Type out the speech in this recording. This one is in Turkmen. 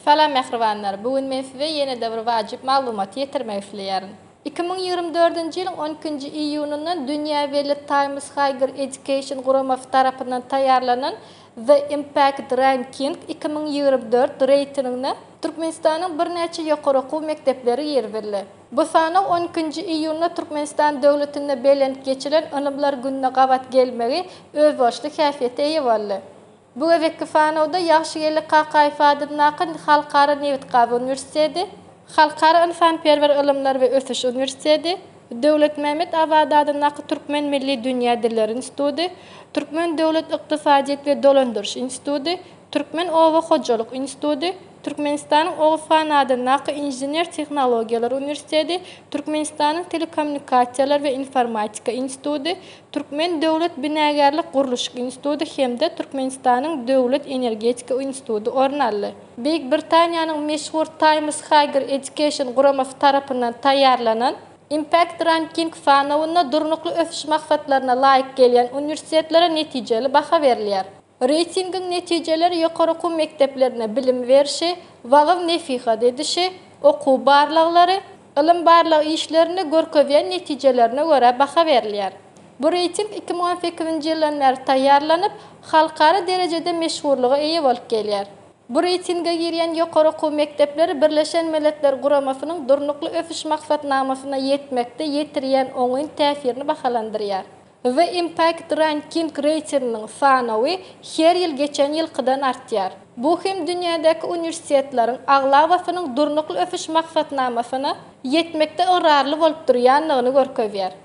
Salam mähribanlar! Bu gün men size ýene-de bir wajyp maglumaty ýetirmek isleýärin. 2024-nji ýylyň on ikinji iýunyndan dünýä belli Times Higher Education guramasy tarapyndan taýýarlanan The Impact Ranking 2024 reýtingine Türkmenistanyň birnäçe ýokary okuw mekdepleri girizildi. Bu sanaw on ikinji iýunda Türkmenistan döwletinde bellenip geçilen Ylymlar gününe gabat gelmegi özboluşly häsiýete eýe boldy. Bu gezekki sanawda Ýagşygeldi Kakaýew adyndaky Halkara nebit-gaz uniwersiteti, Halkara ynsanperwer ylymlar we ösüş uniwersiteti, Döwletmämmet Azady adyndaky Türkmen milli dünýä dilleri instituty, Türkmen döwlet ykdysadyýet we dolandyryş instituty, Türkmen oba hojalyk instituty, Türkmenistanyň Oguz han adyndaky Inžener-tehnologiýalar uniwersiteti, Türkmenistanyň Telekommunikasiýalar we informatika instituty, Türkmen döwlet binagärlik-gurluşyk instituty hem-de Türkmenistanyň Döwlet energetika instituty orun aldy. Beýik Britaniýanyň meşhur Times Higher Education guramasy tarapyndan taýýarlanan Impact Ranking sanawynda durnukly ösüş maksatlaryna laýyk gelýän uniwersitetlere netijeli baha berilýär. Reýtingiň netijeleri ýokary okuw mekdeplerinde bilim berşi, wagyz-nesihat edişi, okuw barlaglary, ylym-barlag işlerinde görkezýän netijelerine görä baha berilýär. Bu reýting 2018-nji ýyldan bäri taýýarlanyp, halkara derejede meşhurlyga eýe bolup gelýär. Bu reýtinge girýän ýokary okuw mekdepleri Birleşen Milletler Guramasynyň Durnukly ösüş maksatnamasyna ýetmekde ýetirýän oňyn täsirini bahalandyrýar. The Impact Ranking reýtinginiň sanawy her ýyl geçen ýylkydan artýar. Bu hem dünýädäki uniwersitetleriň aglabasynyň Durnukly ösüş maksatnamasyna ýetmekde ygrarly bolup durýandygyny görkezýär.